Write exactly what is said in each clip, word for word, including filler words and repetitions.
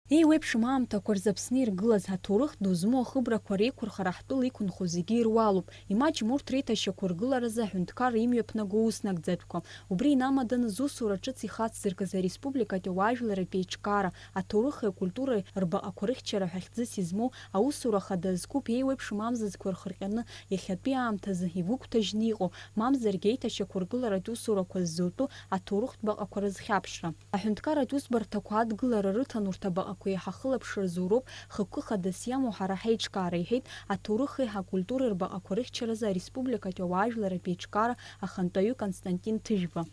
Еиуеиԥшым аамҭақәа рзы Аԥсны иргылаз, аҭоурых ду змоу ахыбрақәа реиқәырхара ҳтәыла иқәынхо зегьы ируалуп. Имаҷым урҭ реиҭашьақәыргыларазы аҳәынҭқарра имҩаԥнаго уснагӡатәқәа. Убри инамаданы зусура ҿыц ихацзыркыз ареспубликатәи ауаажәларратә еиҿкаара, аҭоурыхи акультуреи рбаҟақәа рыхьчара ҳәа хьӡыс измоу аусура хада зқәуп еиуеиԥшым амзызқәа ирхырҟьаны иахьатәи аамҭазы игәыгәҭажьны иҟоу, мамзаргьы аиҭашьақәыргыларатә усурақәа ззутәу аҭоурыхтә баҟақәа рызхьаԥшра. Аҳәынҭқарратә усбарҭақәа адгылара рыҭан урҭ абаҟақәа еиҳа хылаԥшра зуроуп, хықәкы хадас иамоу ҳара ҳеиҿкаара, иҳәеит аҭоурыхи акультуреи рбаҟақәа рыхьчаразы ареспубликатәи ауаажәларратә еиҿкаара ахантәаҩы Константин Ҭыжәба.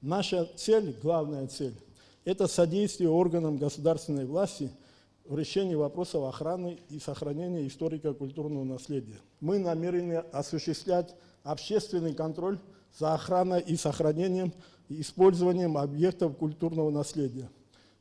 Наша цель, главная цель, это содействие органам государственной власти в решении вопросов охраны и сохранения историко-культурного наследия. Мы намерены осуществлять общественный контроль за охраной и сохранением и использованием объектов культурного наследия.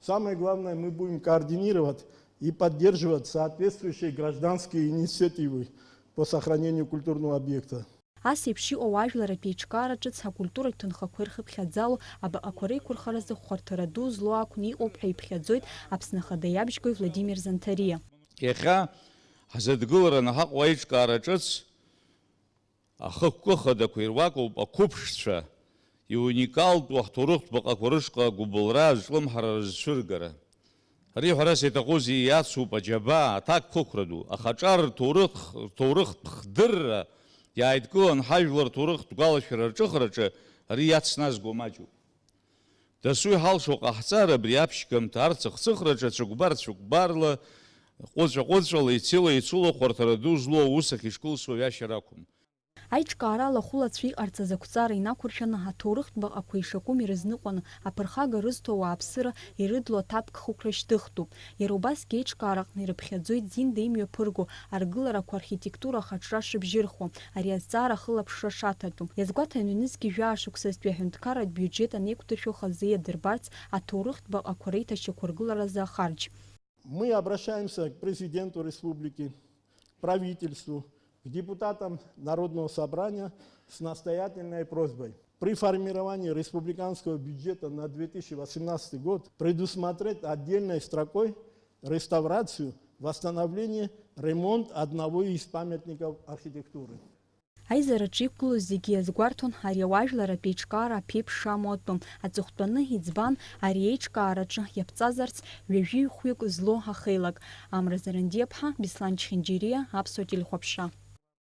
Самое главное, мы будем координировать и поддерживать соответствующие гражданские инициативы по сохранению культурного объекта. Ас еиԥш иҟоу ажәларатә еиҿкаара ҿыц акультуратә ҭынхақәа ирхыԥхьаӡало абаҟақәа реиқәырхаразы хәарҭара ду злоу акәны иҟоуп ҳәа иԥхьаӡоит Аԥсны Ахада иабжьгаҩ Владимир Занҭариа. Иахьа ҳзыдгылараны ҳаҟоу аиҿкаара ҿыц ахықәкы хадақәа ируакуп ақәыԥшцәа, иуникалтәу ҳҭоурыхтә баҟақәа рышҟа агәыбылра азҿлымҳара рызцәыргара. Ари ҳәарас иаҭахузеи, иацуп аџьабаа, аҭакԥхықәра ду, ахаҿар рҭоурых, рҭоурыхтә хдырра иааидкылан ҳажәлар рҭоурыхтә гәалашәара рҿыхраҿы ари иацназго маҷуп. Дасу иҳалшо ҟаҳҵар абри аԥшьгамҭа арцыхцыхраҿы ацәыкәбар цәыкәбарла, ҟәыҵәа-ҟәыҵәала, ицыла-ицыла хәарҭара ду злоу аус ахь ишкылсуа ҩашьара ақәым. Аиҿкаара алахәылацәа иҟарҵаз ақәҵара инақәыршәаны, аҭоурыхтә баҟақәа ишакәым ирызныҟәаны, аԥырхага рызҭо ауааԥсыра ирыдло аҭакԥхықәра шьҭыхтәуп. Иара убасгьы аиҿкаараҟны ирыԥхьаӡоит зинда имҩаԥырго аргыларақәа архитектура ахаҿра шыбжьырхуа, ари азҵаара ахылаԥшра шаҭатәу. Иазгәаҭан, ҩнызқьи жәаа шықәсазтәи аҳәынҭқарратә биуџьет анеиқәдыршәо хазы иадырбарц аҭоурыхтә баҟақәа реиҭашьақәыргыларазы ахарџь. Мы обращаемся к Президенту Республики, к правительству, к депутатам Народного собрания с настоятельной просьбой при формировании республиканского бюджета на две тысячи восемнадцатый год предусмотреть отдельной строкой реставрацию, восстановление, ремонт одного из памятников архитектуры. Аизараҿы иқәгылоз зегьы иазгәарҭон ари ауаажәларратә еиҿкаара аԥеиԥш шамоу атәы. Аҵыхәтәаны иӡбан ари аиҿкаараҿы иаԥҵазарц ҩажәи хәҩык злоу ахеилак. Амра Зарандиаԥҳа, Беслан Чхинџьириа, Аԥсуа телехәаԥшра.